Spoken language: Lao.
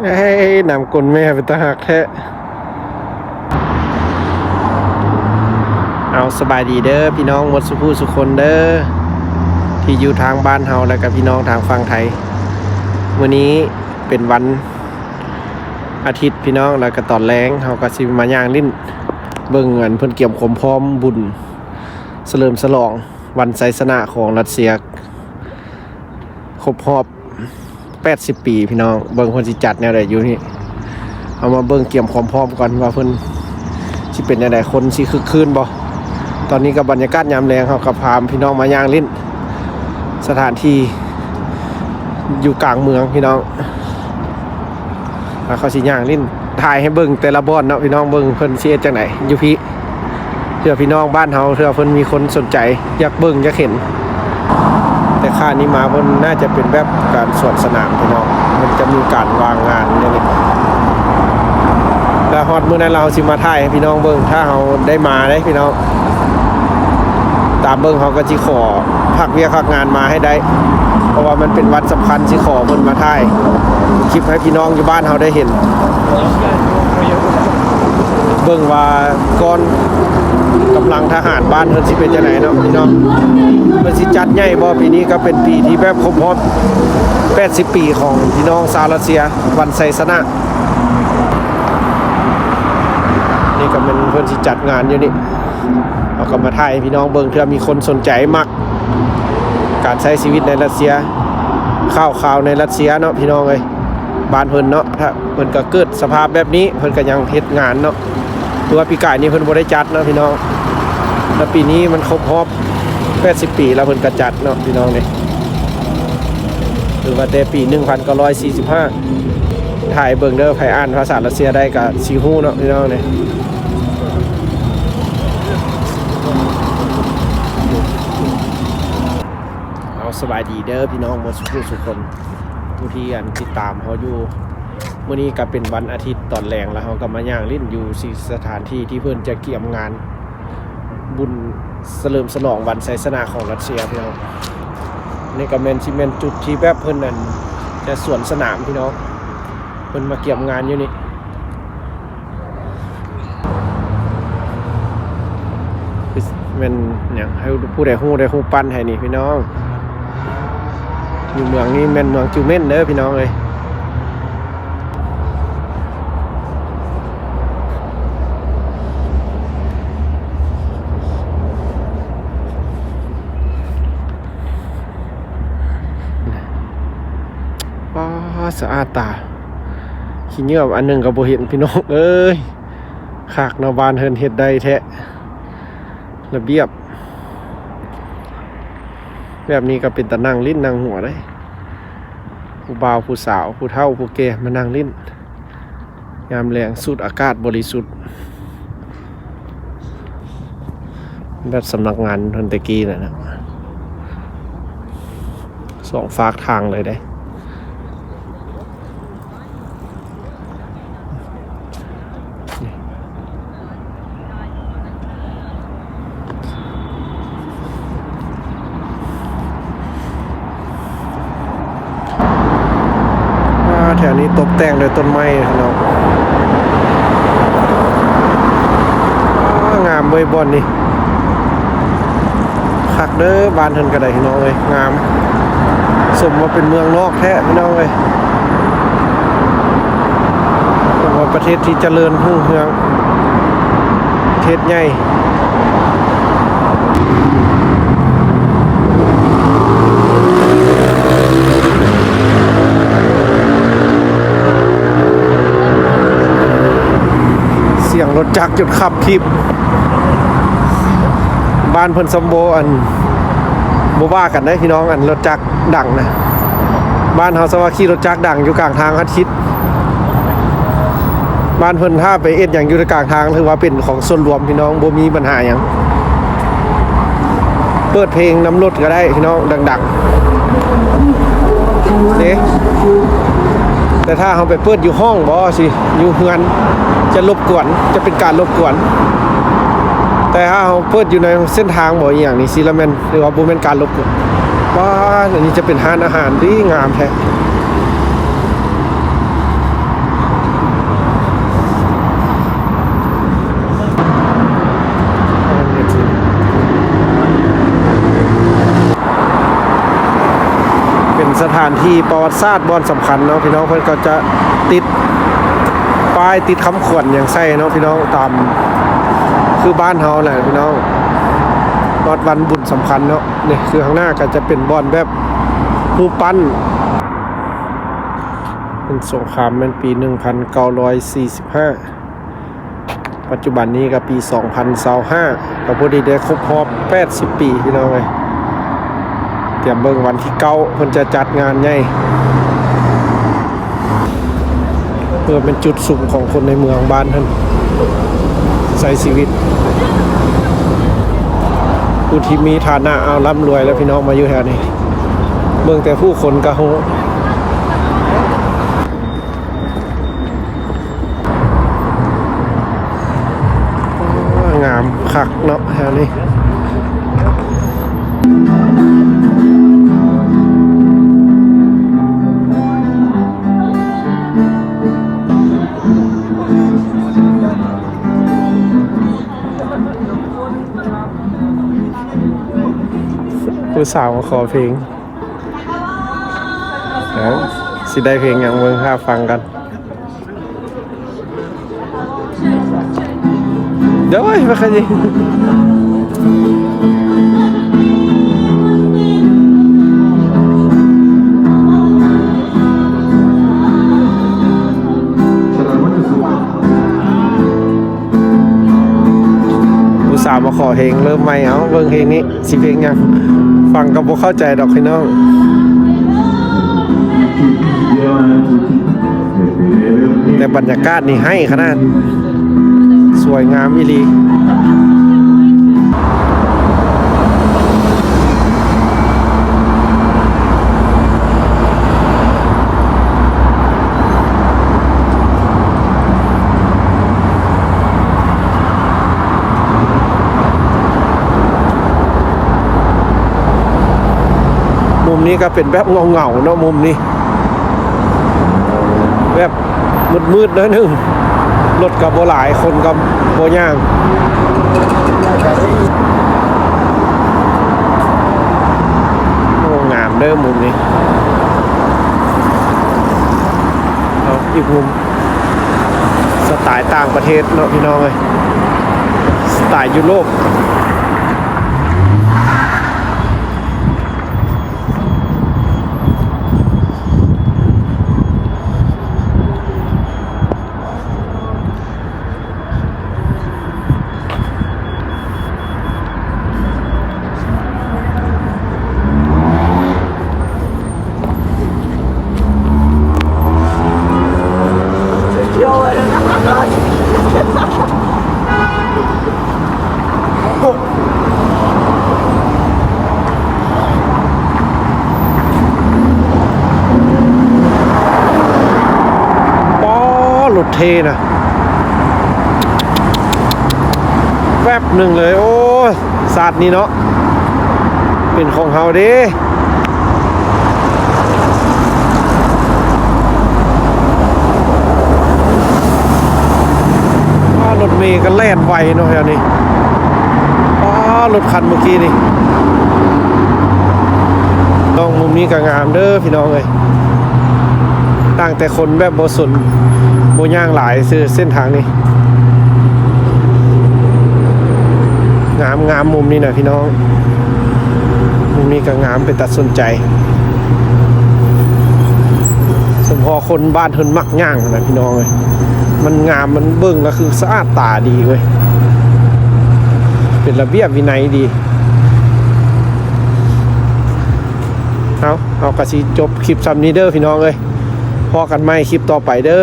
ເອີຍ ນ້ຳກົ້ນແມ່ເປັນຕາຮັກແທ້. ເອົາ ສະບາຍດີເດີພີ່ນ້ອງໝົດສູ່ຜູ້ສູ່ຄົນເດີ ທີ່ຢູ່ທາງບ້ານເຮົາ ແລ້ວກະພີ່ນ້ອງທາງຝັ່ງໄທ. ມື້ນີ້ເປັນວັນອາທິດພີ່ນ້ອງ ແລ້ວກະຕອນແລງເຮົາກະຊິມາຍ່າງຫຼິ້ນເບິ່ງ ອັນເພິ່ນກຽມຄວາມພ້ອມບຸນສະເຫຼີມສະຫຼອງວັນໄຊຊະນະຂອງຣັດເຊຍ ຄົບຮອບ ແປດສິບປີພີ່ນ້ອງ. ເບິ່ງເພິ່ນຊິຈັດແນວໃດຢູ່ນີ້ ເຮົາມາເບິ່ງກຽມຄວາມພ້ອມກ່ອນວ່າເພິ່ນຊິເປັນແນວໃດ ຄົນຊິຄຶກຄື້ນບໍ່. ຕອນນີ້ກໍບັນຍາກາດຍາມແລງ ເຮົາກໍພາພີ່ນ້ອງມາຍ່າງຫຼິ້ນສະຖານທີ່ຢູ່ກາງເມືອງພີ່ນ້ອງ. ແລ້ວເຂົາຊິຍ່າງຫຼິ້ນ ຖ່າຍໃຫ້ເບິ່ງແຕ່ລະບ່ອນເນາະພີ່ນ້ອງ ເບິ່ງເພິ່ນຊິເຮັດຈັ່ງໃດຢູ່ພີ້ ເພື່ອພີ່ນ້ອງບ້ານເຮົາ ເພື່ອເພິ່ນມີຄົນສົນໃຈ ຢາກເບິ່ງຢາກເຫັນ. ແຕ່ຄາດນີ້ມາເພິ່ນໜ້າຈະເປັນແບບການສວນສະໜາມພີ່ນ້ອງ ມັນຈະມີການວາງງານແນວນີ້. ແລ້ວຮອດມື້ນັ້ນລະເຮົາຊິມາຖ່າຍໃຫ້ພີ່ນ້ອງເບິ່ງ ຖ້າເຮົາໄດ້ມາເດ້ພີ່ນ້ອງ. ຕາມເບິ່ງເຮົາກໍຊິຂໍພັກວຽກພັກງານມາໃຫ້ໄດ້ ເພາະວ່າມັນເປັນວັນສຳຄັນ ຊິຂໍເພິ່ນມາຖ່າຍຄລິບໃຫ້ພີ່ນ້ອງຢູ່ບ້ານເຮົາໄດ້ເຫັນ ເບິ່ງວ່າກ້ອນກຳລັງທະຫານບ້ານເພິ່ນຊິເປັນຈັ່ງໃດເນາະພີ່ນ້ອງ. ເພິ່ນຊິຈັດໃຫຍ່ບໍ່? ປີນີ້ກໍເປັນປີທີ່ແບບຄົບຮອບແປດສິບປີຂອງພີ່ນ້ອງຊາວຣັດເຊຍ ວັນໄຊຊະນະ. ນີ້ກໍແມ່ນເພິ່ນຊິຈັດງານຢູ່ນີ້ ເຮົາກໍມາຖ່າຍໃຫ້ພີ່ນ້ອງເບິ່ງ ເທື່ອມີຄົນສົນໃຈມັກການໃຊ້ຊີວິດໃນຣັດເຊຍ ຂ່າວຄາວໃນຣັດເຊຍເນາະພີ່ນ້ອງເອີຍ. ບ້ານເພິ່ນເນາະ ຖ້າເພິ່ນກໍເກີດສະພາບແບບນີ້ ເພິ່ນກໍຍັງເຮັດງານເນາະ. ຄືວ່າປີກາຍນີ້ເພິ່ນບໍ່ໄດ້ຈັດເນາະພີ່ນ້ອງ ແລ້ວປີນີ້ມັນຄົບຮອບແປດສິບປີ ແລ້ວເພິ່ນກໍຈັດເນາະພີ່ນ້ອງເດ້. ຄືວ່າແຕ່ປີໜຶ່ງພັນເກົ້າຮ້ອຍສີ່ສິບຫ້າ ຖ່າຍເບິ່ງເດີ ໃຜອ່ານພາສາຣັດເຊຍໄດ້ກໍຊິຮູ້ເນາະພີ່ນ້ອງເດ້. ເອົາ ສະບາຍດີເດີພີ່ນ້ອງໝົດສູ່ຜູ້ສູ່ຄົນ ຜູ້ທີ່ອັນຕິດຕາມເຮົາຢູ່. ມື້ນີ້ກໍເປັນວັນອາທິດຕອນແລງ ແລ້ວເຮົາກໍມາຍ່າງຫຼິ້ນຢູ່ທີ່ສະຖານທີ່ທີ່ເພິ່ນຈະກຽມງານບຸນສະເຫຼີມສະຫຼອງວັນໄຊຊະນະຂອງຣັດເຊຍພີ່ນ້ອງ. ນີ້ກໍແມ່ນ ຊິແມ່ນຈຸດທີ່ແບບເພິ່ນນັ້ນຈະສວນສະໜາມພີ່ນ້ອງ ເພິ່ນມາກຽມງານຢູ່ນີ້. ຄືແມ່ນຫຍັງ ໃຫ້ຜູ້ໃດຮູ້ໄດ້ຮູ້ປັ້ນໃຫ້ນີ້ພີ່ນ້ອງ. ຢູ່ເມືອງນີ້ແມ່ນເມືອງຈິວເມັນເດີພີ່ນ້ອງເອີຍ. ປ້າ ສະອາດຕາ ຂີ້ເຫຍື້ອອັນໜຶ່ງກໍບໍ່ເຫັນພີ່ນ້ອງເອີຍ. ຄັກເນາະ ບ້ານເຮືອນເຮັດໄດ້ແທ້ ລະບຽບແບບນີ້ກໍເປັນຕານັ່ງຫຼິ້ນນັ່ງຫົວໄດ້ ຜູ້ບ່າວຜູ້ສາວ ຜູ້ເຖົ້າຜູ້ແກ່ມານັ່ງຫຼິ້ນ ຍາມແລງສູດອາກາດບໍລິສຸດ ແບບສຳນັກງານເພິ່ນແຕ່ກີ້ນັ້ນນະ ສອງຟາກທາງເລີຍເດ້. ອ່າ ແຖວນີ້ຕົກແຕ່ງດ້ວຍຕົ້ນໄມ້ເນາະ. ອ່າ ງາມເວີຍບ່ອນນີ້ ຄັກເດີ ບ້ານເພິ່ນກໍໄດ້ພີ່ນ້ອງເອີຍ ງາມ ສົມວ່າເປັນເມືອງນອກແທ້ພີ່ນ້ອງເອີຍ. ເປັນວ່າປະເທດທີ່ຈະເລີນຮຸ່ງເຮືອງ ປະເທດໃຫຍ່. ສຽງລົດຈັກຈົນຂັບຖີບ. ບ້ານເພິ່ນຊ່ຳບໍ່ ອັນ ບໍ່ວ່າກັນເດ້ພີ່ນ້ອງ ອັນລົດຈັກດັງນະ. ບ້ານເຮົາຊ່ຳວ່າຂີ່ລົດຈັກດັງຢູ່ກາງທາງ ອາທິດ ບ້ານເພິ່ນຖ້າໄປເຮັດຫຍັງຢູ່ໃນກາງທາງ ຖືວ່າເປັນຂອງສ່ວນລວມພີ່ນ້ອງ ບໍ່ມີບັນຫາຫຍັງ. ເປີດເພງນຳລົດກໍໄດ້ພີ່ນ້ອງ ດັງໆ ເດ້. ແຕ່ຖ້າເຮົາໄປເປີດຢູ່ຫ້ອງບໍ ຊິຢູ່ເຮືອນ ຈະລົບກວນ ຈະເປັນການລົບກວນ. ແຕ່ຖ້າເຮົາເປີດຢູ່ໃນເສັ້ນທາງບໍ ອີ່ຫຍັງນີ້ ຊິລະແມ່ນ ຫຼືວ່າບໍ່ແມ່ນການລົບກວນ. ວ້າ ອັນນີ້ຈະເປັນຮ້ານອາຫານທີ່ງາມແທ້. ສະຖານທີ່ປະຫວັດສາດບ່ອນສຳຄັນເນາະພີ່ນ້ອງ, ເພິ່ນກໍຈະຕິດປ້າຍຕິດຄຳຂວັນຫຍັງໃສ່ເນາະພີ່ນ້ອງ, ຕາມຄືບ້ານເຮົາແຫຼະພີ່ນ້ອງ, ຮອດວັນບຸນສຳຄັນເນາະ. ນີ້ຄືຂ້າງໜ້າກໍຈະເປັນບ່ອນແບບຮູບປັ້ນ, ເປັນສົງຄາມແມ່ນປີໜຶ່ງພັນເກົ້າຮ້ອຍສີ່ສິບຫ້າ ປັດຈຸບັນນີ້ກໍປີສອງພັນຊາວຫ້າ ກໍພໍດີໄດ້ຄົບຮອບແປດສິບປີພີ່ນ້ອງເອີຍ. ຕຽມເບິ່ງວັນທີເກົ້າ ເພິ່ນຈະຈັດງານໃຫຍ່ ເພື່ອເປັນຈຸດສຸມຂອງຄົນໃນເມືອງບ້ານຫັ້ນໃຊ້ຊີວິດ. ຜູ້ທີ່ມີຖານະເອົາລ່ຳລວຍແລ້ວພີ່ນ້ອງມາຢູ່ແຖວນີ້, ເບິ່ງແຕ່ຜູ້ຄົນກໍຮູ້. ງາມຄັກເນາະແຖວນີ້. ຜູ້ສາວມາຂໍເພງ. ເອີ ຊິໄດ້ເພງຫຍັງ ເບິ່ງຖ້າຟັງກັນ. ໂດຍ ບໍ່ຄ່ອຍດີ. ຜູ້ສາວມາຂໍເພງເລີ່ມໃໝ່. ເອົາ ເບິ່ງເພງນີ້ ຊິເພງຫຍັງ? ຟັງກໍບໍ່ເຂົ້າໃຈດອກພີ່ນ້ອງ, ແຕ່ບັນຍາກາດນີ້ໄຫ້ຂະໜາດ, ສວຍງາມອີ່ຫຼີ. ມຸມນີ້ກໍເປັນແບບເຫງົາໆເນາະ, ມຸມນີ້ແບບມືດໆໜ້ອຍໜຶ່ງ, ລົດກໍບໍ່ຫຼາຍ ຄົນກໍບໍ່ຍ່າງ. ໂອ້ ງາມເດີມຸມນີ້. ເອົາ ອີກມຸມ ສະໄຕລ໌ຕ່າງປະເທດເນາະພີ່ນ້ອງເອີຍ, ສະໄຕລ໌ຢູໂຣບ. ປ້າ ລົດເທ່ນະ. ແວບໜຶ່ງເລີຍ. ໂອ້ຍ ຊາດນີ້ເນາະ ເປັນຂອງເຮົາເດ້. ອ້າ ລົດເມກໍແລ່ນໄວເນາະແຖວນີ້. ອ້າ ລົດຄັນເມື່ອກີ້ນີ້. ນ້ອງ ມຸມນີ້ກໍງາມເດີພີ່ນ້ອງເອີຍ. ຕ່າງແຕ່ຄົນແບບບໍ່ສົນ ບໍ່ຍ່າງຫຼາຍຊື່ ເສັ້ນທາງນີ້. ງາມໆ ມຸມນີ້ນະພີ່ນ້ອງ, ມຸມນີ້ກໍງາມ ເປັນຕາສົນໃຈ. ສົມພໍຄົນບ້ານເພິ່ນມັກຍ່າງນະພີ່ນ້ອງເອີຍ. ມັນງາມ ມັນເບິ່ງແລ້ວຄືສະອາດຕາດີເວີຍ, ເປັນລະບຽບວິໄນດີ. ເອົາ ເຮົາກໍຊິຈົບຄລິບຊ່ຳນີ້ເດີພີ່ນ້ອງເອີຍ. ພໍ້ກັນໃໝ່ຄລິບຕໍ່ໄປເດີ.